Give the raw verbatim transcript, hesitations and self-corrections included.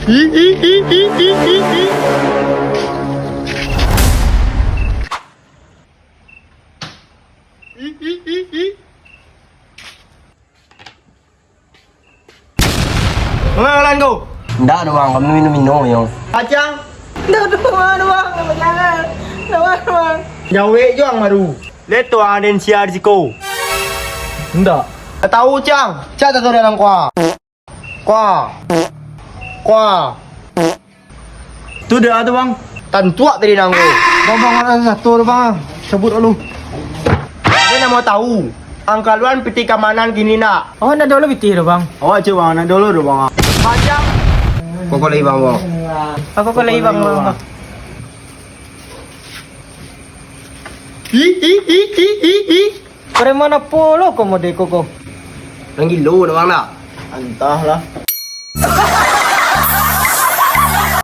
Manga jalan ko? Ndak doh, Bang. Kami minum-minum, yo. Acang? Ndak doh, Bang. Ndak, Bang. Jangan. Ndak, Bang. Nyawek jo ang baru. Leto ang den sia di siko. Ndak. Tahu, Cang. Cak tahu dalam kuah. Kuah. Kuah. Tu dah tu, Bang. Tantuak tadi nanggo. Bang, bang, bang, satu tu, bang. Cabut dulu. Dia nak mau tahu. Angkaluan pitih kamanan kini nak? Oh, nak dulu pitih tu, bang. Oh, cik bang, nak dulu tu, bang. Macam. Koko lagi, bang, bang. Apa kau lagi, bang, bang? Ih, ih, ih, ih, ih, ih. Preman apo lo ko mode ko ko? Nan gilo, bang, nak? Antahlah.